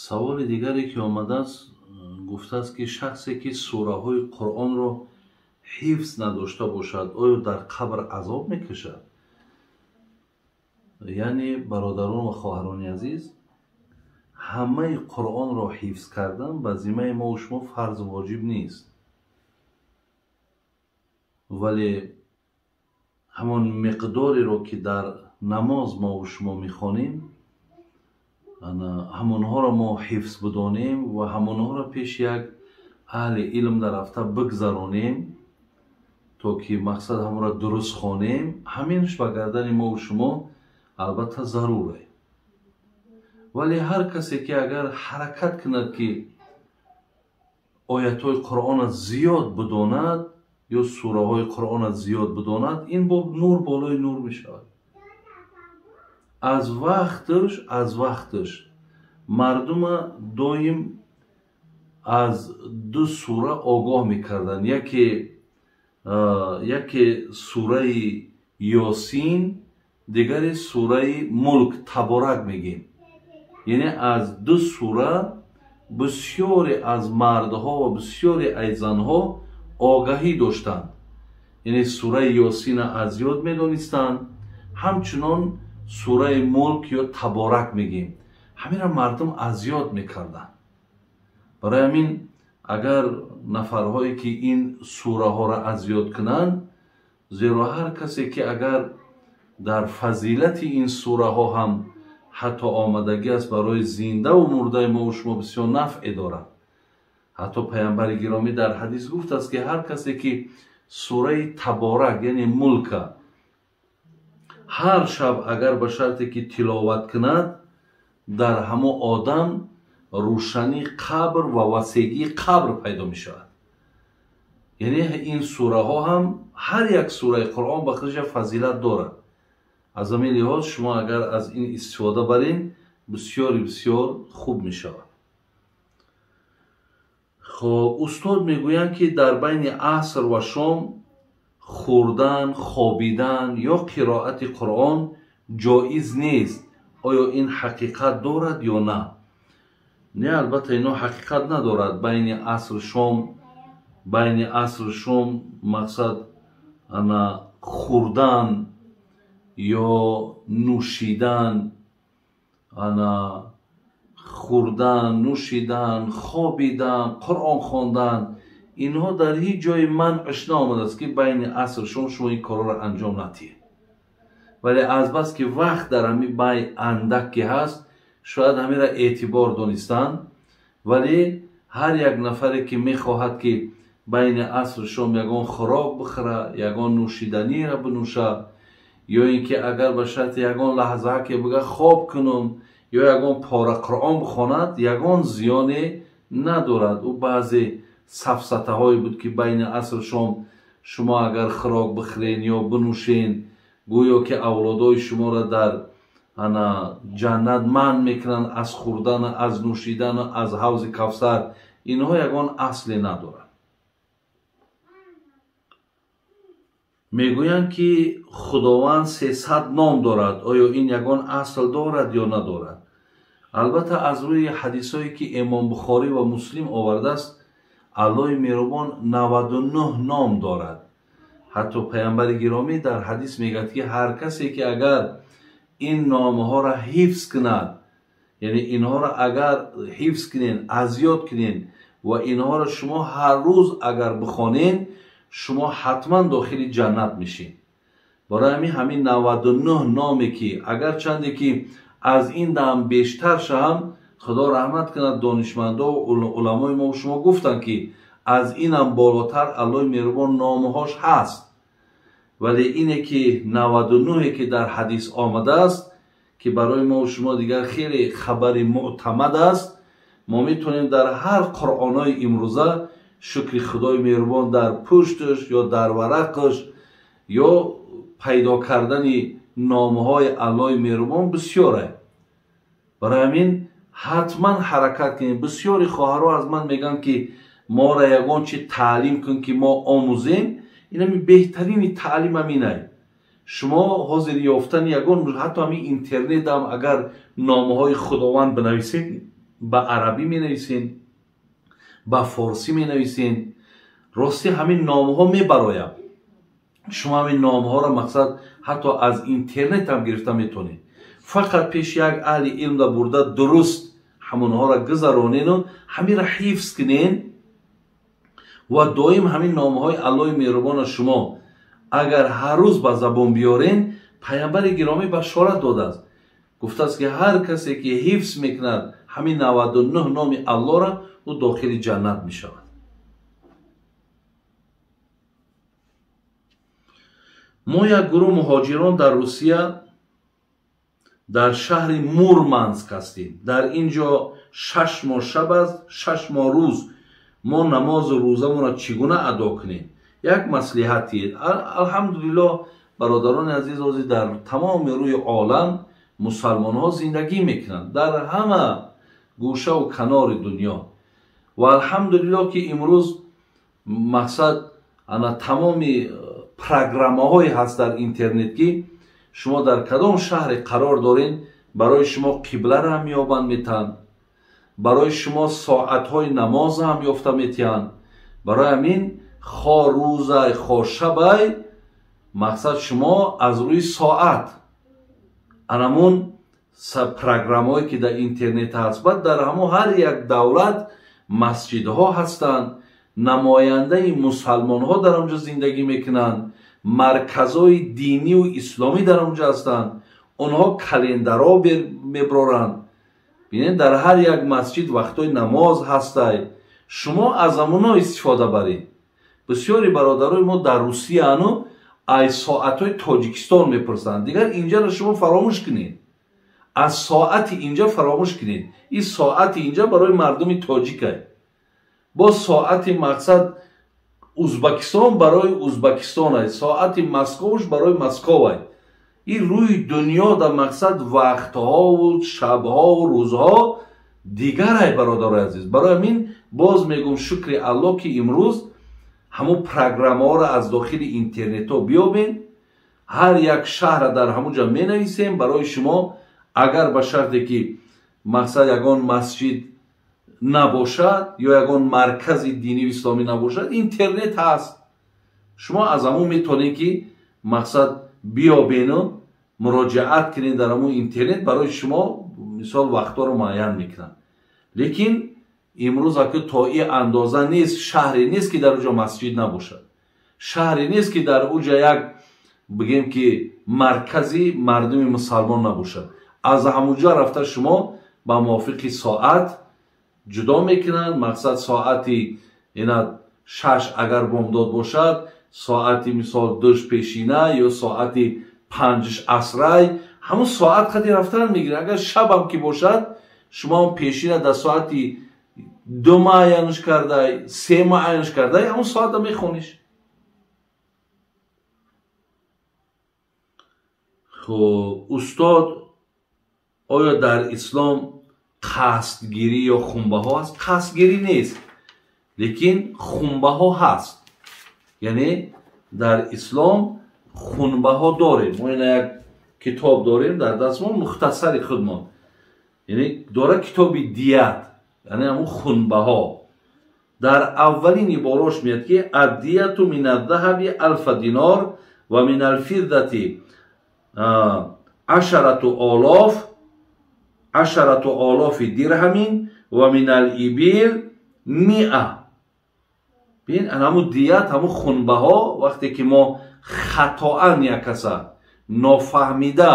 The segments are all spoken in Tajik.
Саволи дигаре ки омадааст, гуфтааст, ки шахсе ки сураҳои Қуръонро ҳифз надошта бошад, оё дар қабр азоб мекашад? Яъне, бародарон ва хоҳарони азиз, ҳамаи Қуръонро ҳифз кардан ба зиммаи мову шумо фарзу воҷиб нест, вале ҳамон миқдореро, ки дар намоз мову шумо мехонем, ҳамонҳоро мо ҳифз бидонем ва ҳамонҳоро пеши як аҳли илм дарафта бигзаронем, то ки мақсад ҳамонро дуруст хонем. Ҳаминаш ба гардани мову шумо албатта заруре. Вале ҳар касе ки агар ҳаракат кунад, ки оятҳои Қуръонро зиёд бидонад ё сураҳои Қуръонро зиёд бидонад, ин бо нур болои нур мешавад. Аз вақташ мардума доим аз ду сура огоҳ мекарданд: яке сураи Ёсин, дигаре сураи Мулк, Таборак мегем. Яъне аз ду сура бисёре аз мардҳо ва бисёре аз занҳо огаҳӣ доштанд. Яъне сураи Ёсина аз ёд медонистанд, ҳамчунон сураи Мулк ё Таборак мегем, ҳаминро мардум аз ёд мекарданд. Барои ҳамин, агар нафарҳое ки ин сураҳоро аз ёд кунанд, зеро ҳар касе ки агар дар фазилати ин сураҳо ҳам ҳатто омадагӣ аст, барои зиндаву мурдаи мову шумо бисёр нафъе дорад. Ҳатто паямбари гиромӣ дар ҳадис гуфтааст, ки ҳар касе ки сураи Таборак, яъне Мулка, ҳар шаб агар ба шарте ки тиловат кунад, дар ҳамо одам рӯшании қабр ва васегии қабр пайдо мешавад. Яъне ин сураҳо ҳам, ҳар як сураи Қуръон ба худаш фазилат дорад. Аз ҳамин лиҳоз шумо агар аз ин истифода барен, бисёри бисёр хуб мешавад. Хоб, устод, мегӯянд, ки дар байни аср ва шом хӯрдан, хобидан ё қироати Қуръон ҷоиз нест. Оё ин ҳақиқат дорад ё на? Не, албатта, ино ҳақиқат надорад. Байни асру шом мақсад ана хӯрдан ё нӯшидан, ана хӯрдан, нӯшидан, хобидан, Қуръон хондан, инҳо дар ҳеҷ ҷои манъш наомадааст, ки байни аср шом шумо ин корҳоро анҷом надиҳед. Вале азбаски вақт дар ҳамин бай андак ки ҳаст, шояд ҳаминро эътибор донистанд. Вале ҳар як нафаре ки мехоҳад, ки байни асру шом ягон хӯрок бихӯра, ягон нӯшиданиро бинӯша, ё ин ки агар ба шарти ягон лаҳзаҳа ки бига хоб кунам ё ягон пора Қуръон бихонад, ягон зиёне надорад. Ӯ баъзе сафсатаҳое буд, ки байни асру шом шумо агар хӯрок бихӯрен ё бинӯшен, гӯё ки авлодои шуморо дар ана ҷаннат манъ мекунанд аз хӯрдану аз нӯшидану аз ҳавзи Кавсар, инҳо ягон асле надорад. Мегӯянд, ки Худованд 300 ном дорад. Оё ин ягон асл дорад ё надорад? Албатта, аз рӯи ҳадисҳое, ки Имом Бухорӣ ва Муслим овардааст, Аллоҳи меҳрубон 99 ном дорад. Ҳатто паямбари гиромӣ дар ҳадис мегӯяд, ки ҳар касе ки агар ин номҳоро ҳифз кунад, яъне инҳоро агар ҳифз кунен, аз ёд кунен ва инҳоро шумо ҳар рӯз агар бихонен, шумо ҳатман дохили ҷаннат мешед. Барои ҳамин 99 номе ки агарчанде ки аз ин дам бештар шавам, Худо раҳмат кунад донишмандо, уламои мо шумо гуфтанд, ки аз инам болотар Аллоҳи меҳрубон номҳош ҳаст. Вале ине ки 99-е ки дар ҳадис омадааст, ки барои мо шумо дигар хеле хабари мӯътамад аст, мо метавонем дар ҳар қуръонҳои имрӯза, шукри Худои меҳрубон, дар пушташ ё дар варақаш ё пайдо кардани номҳои Аллоҳи меҳрубон бисёре. Барои ҳамин ҳатман ҳаракат кунем. Бисёри хоҳарҳо аз ман мегӯянд, ки моро ягон чи таълим кун, ки мо омӯзем. Инами беҳтарини таълим ҳаминай. Шумо ҳозир ёфтани ягон, ҳатто ҳамин интернетам агар номҳои Худованд бинависед, ба арабӣ менависен, ба форсӣ менависен, рости ҳамин номҳо мебарояд. Шумо ҳамин номҳоро мақсад ҳатто аз интернет ҳам гирифта метавонед. Фақат пеш як аҳли илмда бурда дуруст ҳамонҳоро гузаронену ҳаминро ҳифз кунен ва доим ҳамин номҳои Аллоҳи меҳрубона шумо агар ҳар рӯз ба забон биёрен, паямбари гиромӣ башорат додааст. Гуфтааст ки ҳар касе ки ҳифз мекунад ҳамин 99 номи Аллоҳро, ӯ дохили ҷаннат мешавад. Мо як гурӯҳ муҳоҷирон дар Русия дар шаҳри Мурманск ҳастем. Дар ин ҷо 6 моҳ шаб аст, 6 моҳ рӯз. Мо намозу рӯзамонро чӣ гуна адо кунем? Як маслиҳати. Алҳамдулиллоҳ, бародарони азиз, ҳозир дар тамоми рӯи олам мусалмонҳо зиндагӣ мекунанд, дар ҳама гӯшаву канори дунё. Ва алҳамдулиллоҳ ки имрӯз мақсад ана тамоми программаҳое ҳаст дар интернет ки шумо дар кадом шаҳре қарор доред, барои шумо қибларо ҳам ёбанд метаҳанд, барои шумо соатҳои намоз ҳам ёфта метиҳанд. Барои ҳамин хо рӯзай хо шабай мақсад шумо аз рӯи соат анамун программаҳое ки дар интернет ҳаст, баъд дар ҳамон ҳар як давлат масҷидҳо ҳастанд, намояндаи мусалмонҳо дар онҷо зиндагӣ мекунанд, марказҳои динию исломӣ дар онҷо ҳастанд, онҳо календарҳо меброранд. Бинед, дар ҳар як масҷид вақтҳои намоз ҳастай, шумо аз ҳамоно истифода баред. Бисёри бародарои мо дар Русия ану ай соатҳои Тоҷикистон мепурсанд. Дигар инҷаро шумо фаромӯш кунед, аз соати инҷа фаромӯш кунед. Ин соати инҷа барои мардуми тоҷикай. Бо соати мақсад Узбекистон барои Узбекистон ай, соати Москваш барои Москов ай. Ин рӯи дунё дар мақсад вақтҳову шабҳову рӯзҳо дигар ай, бародарои азиз. Барои ҳамин боз мегӯм, шукри Аллоҳ ки имрӯз ҳамун программаҳоро аз дохили интернетҳо биёбем, ҳар як шаҳра дар ҳамун ҷо менависем барои шумо. Агар ба шарте ки мақсад ягон масҷид набошад ё ягон маркази динию исломӣ набошад, интернет ҳаст, шумо аз ҳамун метавонед ки мақсад биёбену муроҷиат кунед дар ҳамун интернет, барои шумо мисол вақтҳоро муайян мекунанд. Лекин имрӯз аку то ин андоза нест, шаҳре нест ки дар уҷо масҷид набошад, шаҳре нест ки дар уҷа як бигем ки маркази мардуми мусалмон набошад. Аз ҳамунҷо рафта шумо ба мувофиқи соат ҷудо мекунанд. Мақсад соати ина 6 агар бомдод бошад, соати мисол 2 пешина ё соати 5 асрай, ҳамун соат қади рафтан мегирад. Агар шабам ки бошад, шумо пешина дар соати 2 муайянш кардай, 3 муайянш кардай, ҳамун соата мехониш. Хуб, устод, оё дар ислом қасдгирӣ ё хунбаҳо ҳаст? Қасдгирӣ нест, лекин хунбаҳо ҳаст. Яъне дар ислом хунбаҳо дорем. Мо ина як китоб дорем дар дастмон, мухтасари худмон, яъне дора китоби дият, яъне ҳамун хунбаҳо. Дар аввалин иборош меяд ки аддияту мин аддаҳаби алфа динор ва мин алфиддати ашарату олоф ашарату олофи дирҳамин ва мин алибил миа. Бин, ҳамун дият, ҳамун хунбаҳо вақте ки мо хатоан як каса нофаҳмида,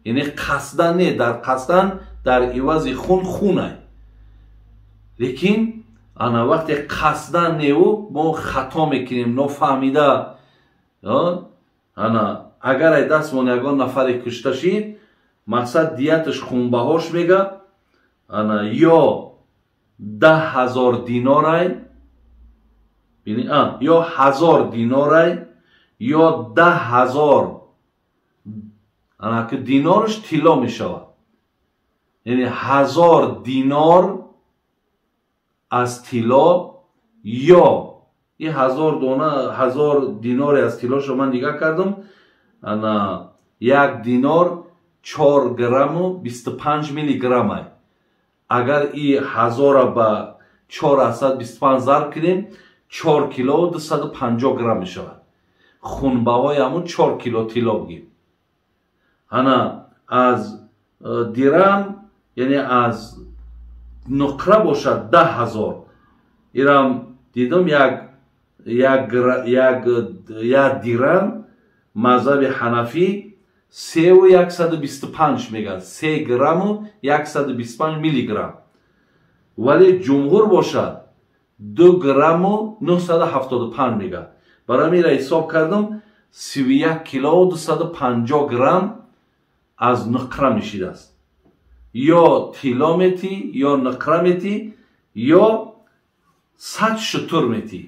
яъне қасдан не, дар қасдан дар ивази хун хунай, лекин ана вақте қасдан неу мо хато мекунем нофаҳмида, ана агар ай дастмон ягон нафаре кушта шид, мақсад дияташ хунбаҳош мега ана ё 10 000 динорай, ё 1000 динорай, ё 10 000, ана ки динораш тилло мешавад, яъне 1000 динор аз тилло, ё ин 1000 дона 1000 диноре аз тиллошо ман нигоҳ кардам, ана 1 динор 4 грамму 25 миллиграммай. Агар и 1000 ба 4,25 зарб кунем, 4 кило 250 грамм мешавад. Хунбаҳои ҳамун 4 кило тилло бигем. Ана аз дирам, яъне аз нуқра бошад 10,000. Ирам дидам як дирам мазҳаби ҳанафӣ 3,125 мегӯяд, 3 грамму 125 миллиграмм. Вале ҷумҳур бошад 2 грамму 975 мегӯяд. Барои ҳамин ира ҳисоб кардам, 31 кило 250 грамм аз нуқра мешидааст. Ё тилло метӣ, ё нуқра метӣ, ё 100 шутур метӣ.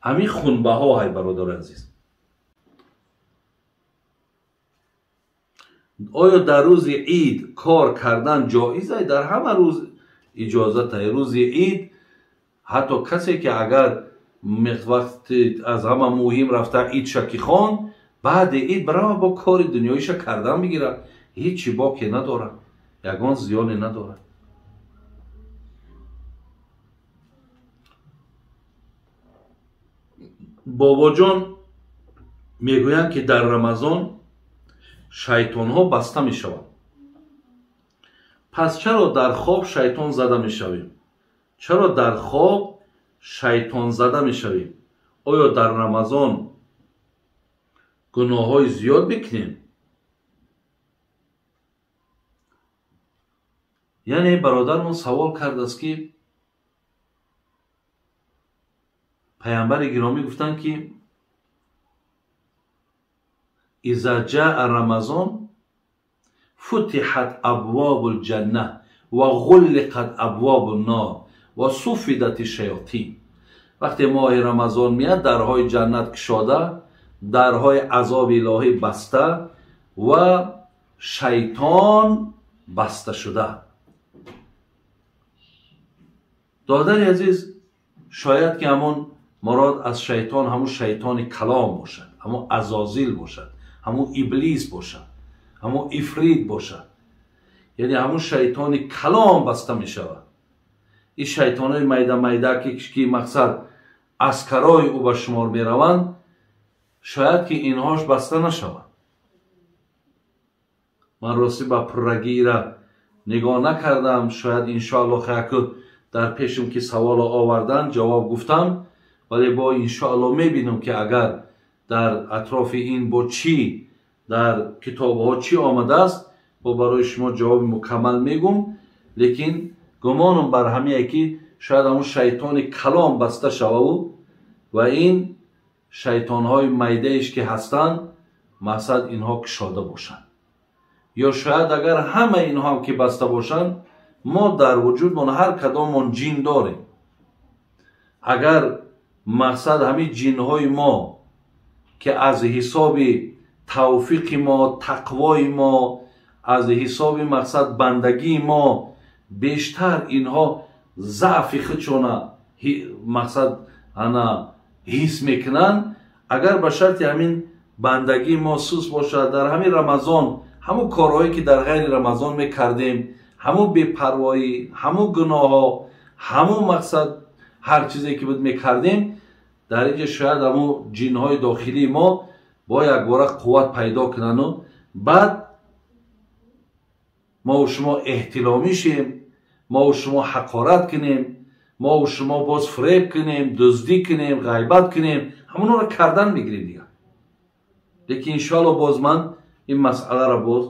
Ҳамин хунбаҳо ҳай, бародари азиз. Оё дар рӯзи ид кор кардан ҷоиз ай? Дар ҳама рӯз иҷозат ай. Рӯзи ид ҳатто касе ки агар вақти аз ҳама муҳим рафта идша ки хон, баъди ид барава бо кори дунёиша кардан бигирад, ҳечи боке надорад, ягон зиёне надорад. Бобоҷон мегӯянд, ки дар Рамазон шайтонҳо баста мешаванд. Пас чаро дар хоб шайтон зада мешавем? Чаро дар хоб шайтон зада мешавем? Оё дар Рамазон гуноҳҳои зиёд мекунем? Яъне бародармон савол кардааст, ки паямбари гиромӣ гуфтанд, ки иза ҷаа рамазон футиҳат абвобу лҷанна ва ғуллиқат абвобу ннор ва суфидати шаётин. Вақте моҳи Рамазон меяд, дарҳои ҷаннат кушода, дарҳои азоби илоҳӣ баста ва шайтон баста шуда. Додари азиз, шояд ки ҳамон мурод аз шайтон ҳамун шайтони калом бошад, ҳамун азозил бошад, ҳамун иблис бошад, ҳамун ифрит бошад. Яъне ҳамун шайтони калом баста мешавад. Ин шайтонҳои майда майда ки мақсад аскарои ӯ ба шумор мераванд, шояд ки инҳош баста нашаванд. Ман ростӣ ба пуррагӣ ира нигоҳ накардам. Шояд иншоалло хаяку дар пешам ки саволо овардан ҷавоб гуфтам, вале бо иншоалло мебинам, ки агар дар атрофи ин бо чӣ дар китобҳо чӣ омадааст, бо барои шумо ҷавоби мукаммал мегум. Лекин гумонам бар ҳамие ки шояд ҳамун шайтони калом баста шававу ва ин шайтонҳои майдаеш ки ҳастанд, мақсад инҳо кушода бошанд. Ё шояд агар ҳама инҳоам ки баста бошанд, мо дар вуҷудмон ҳар кадомон ҷин дорем. Агар мақсад ҳамин ҷинҳои мо ки аз ҳисоби тавфиқи мо, тақвои мо, аз ҳисоби мақсад бандагии мо бештар инҳо заъфи худшона мақсад ана ҳис мекунанд, агар ба шарти ҳамин бандагии мо сус бошад, дар ҳамин Рамазон ҳамун корҳое ки дар ғайри Рамазон мекардем, ҳамун бепарвоӣ, ҳамун гуноҳҳо, ҳамун мақсад ҳар чизе ки буд мекардем, дар инҷа шояд ҳамун ҷинҳои дохилии мо бо якбора қувват пайдо кунану баъд мову шумо эҳтиломӣ шем, мову шумо ҳақорат кунем, мову шумо боз фиреб кунем, дуздӣ кунем, ғайбат кунем, ҳамонҳоро кардан мегирем дигар. Лекин иншоалло боз ман ин масъаларо боз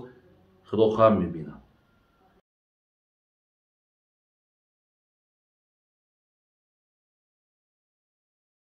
худо хоҳам мебинам.